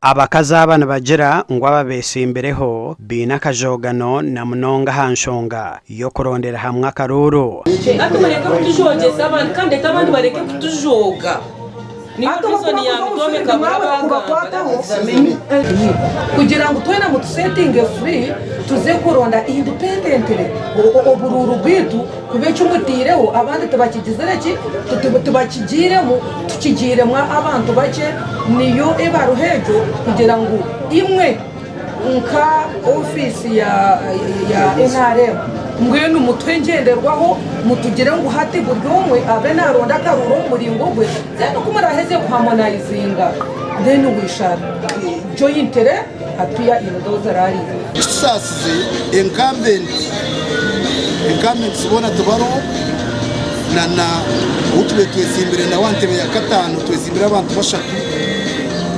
Abakazi aba nibagira ngu ababetsimbireho baine akajoogano na munonga aha nshonga y'okurondera hamwe akaruuru. Hati mureke kutujogyesa abandi kandi reka abandi bareke kutujooga. Niyo reason ya Mitooma ekabura bagamba. Kugira ngu twena mutusetinge free tuze kuronda independently oburuuru bwitu kuba eki muteireho abandi tibakigizire ki tibakigiiremu tukigiiremu abantu bakye niyo ebaruha egyo kugira ngu imwe nka ofiisi ya nrm mbwenu mutuhe engyenderwaho mutugire ngu hati buri omwe abe naronda akaruuru omu muringo gwe then ku muraheze kuhamonayizinga then we shall jointly appear in those rallies. Ekitusaasize incumbent incumbents boona tibariho na na ou tubaire twetsimbire nawe aha ntebe ya kataano twetsimbire abantu bashatu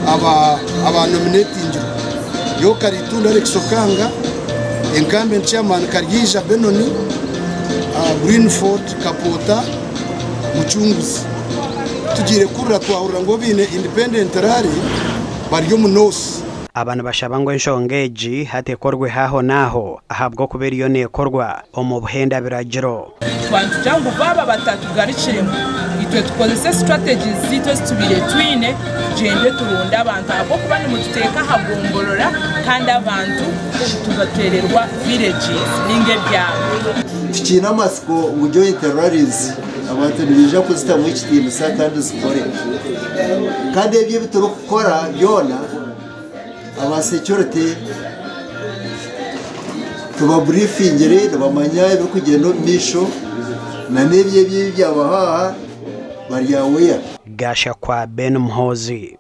aba aba nominatingirwe Yoh Karitunda Alex Okanga, incumbent chairman Karyeija Benoni, Greenford Kapoota Mucunguzi. Tugiire kuhurira twahurira ngu abaine independent rally bari omu North. Aba nibashaba ngu enshonga egi hati ekorweho aho n'aho ahabw'okuba eriyo neekorwa omu buhenda biragiro. Twaba nitugira ngu baaba batatugarukiremu, itwe tukozese strategies zaitu ezi tubaire twine tugyende turonde abantu ahabw'okuba nimututeeka aha gomborora kandi abantu tubatererwa villages ninga ebyaro. Tukiine amatsiko ngu joint rallies abantu nibaija kuzitamu ekitiinisa kandi zikore. Kandi ebyo ebi turikukora byona aba security tubaburifingire nibamanya ebirikugyenda omu maisho na n'ebyo ebi ebyabaho aha bari aware. Gashakwa Ben Muhoozi.